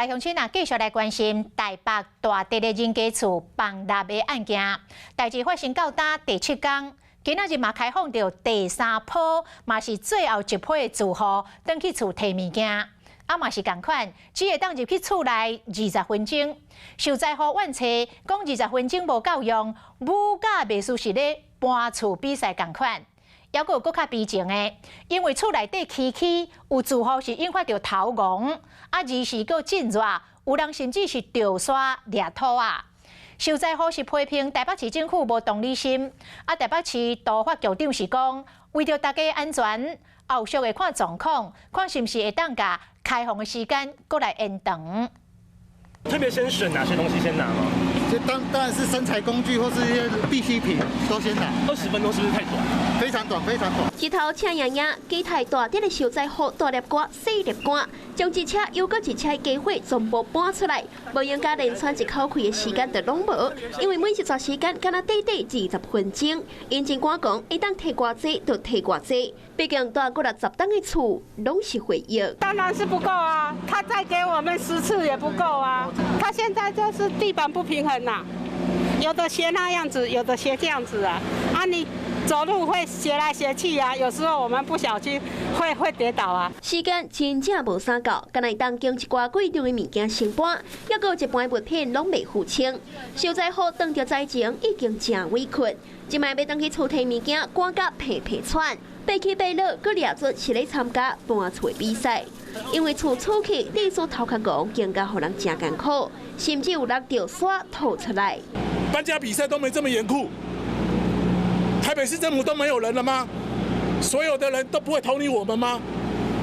來鄉親啊，繼續來關心台北大直的人家厝崩塌的案件。代誌發生到今第七工，今仔日嘛開放著第三波，嘛是最後一批的住戶轉去厝提物件。啊嘛是仝款，只會當入去厝內二十分鐘。受災戶怨嗟，講二十分鐘無夠用，舞甲袂輸是咧搬厝比賽仝款。猶閣有閣較悲情的，因為厝內底崎嶇，有住戶是引發著頭戇，啊，而是閣真熱，有人甚至是著沙掠土啊。受災戶是批評台北市政府無同理心，啊，台北市都發局長是講，為著大家安全，後續會看狀況，看是毋是會當共開放的時間閣來延長。特別先選哪些東西先拿嗎？這當然是生財工具或是一些必需品都先拿。20分鐘是不是太短？非常短，非常短。日頭赤炎炎，基泰大直的受災戶大粒歌、細粒歌，將一車又閣一車的家伙全部搬出來，無閒共連喘一口氣的時間就攏無，因為每一段時間敢若短短20分鐘，𪜶真趕講，會當提偌濟就提偌濟，畢竟蹛幾六十棟的厝攏是回憶。當然是不夠啊，他再給我們10次也不夠啊。他現在就是地板不平衡吶，有的斜那樣子，有的斜這樣子啊，啊你走路會斜來斜去啊，有時候我們不小心會跌倒啊。時間真正無啥夠，敢若會當將一寡貴重的物件先搬，猶閣有一半物品攏未付清。受災戶當著災情已經誠委屈，這擺欲轉去厝提物件，趕甲皮皮喘，爬起爬落，閣掠做是咧參加搬厝的比賽。因為厝厝去，地主頭殼戇，更加予人誠艱苦，甚至有人著沙吐出來。搬家比賽都沒這麼嚴酷。台北市政府都沒有人了嗎？所有的人都不會同理我們嗎？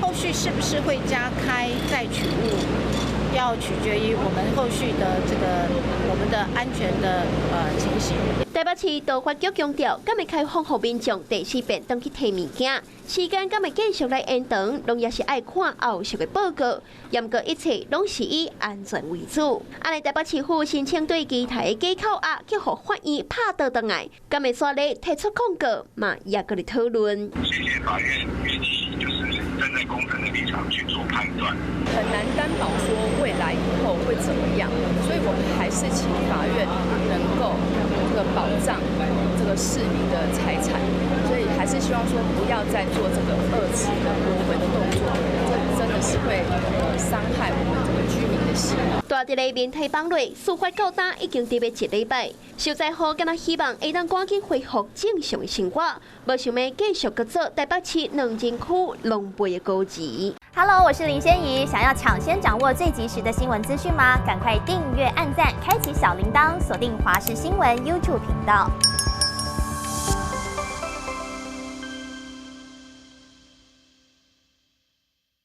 後續是不是會加開再取物，要取決於我們後續的這個我們的安全的情形。台北市都發局強調，敢會開放予民眾第四遍轉去提物件，時間敢會繼續來延長，攏也是愛看後續的報告。毋過一切攏是以安全為主。按呢台北市府申請對基泰的假扣押，去予法院拍倒轉來，敢會煞咧提出抗告嘛，也閣咧討論。謝謝法院願意就是站在公正的立場去做判斷。很難擔保說未來以後會怎麼樣，所以我們還是請法院能夠這個保障這個市民的財產，所以還是希望說不要再做這個二次的駁回的動作，這真的是會傷害我們這個居民的心。大直的民宅崩落，事發到今已經佇欲一禮拜，受災戶敢若希望會當趕緊恢復正常的生活，無想欲繼續閣做台北市兩人區狼狽的孤兒。 Hello，我是林仙怡，想要搶先掌握最及時的新聞資訊嗎？趕快訂閱、按讚、開啟小鈴鐺，鎖定華視新聞 YouTube 頻道。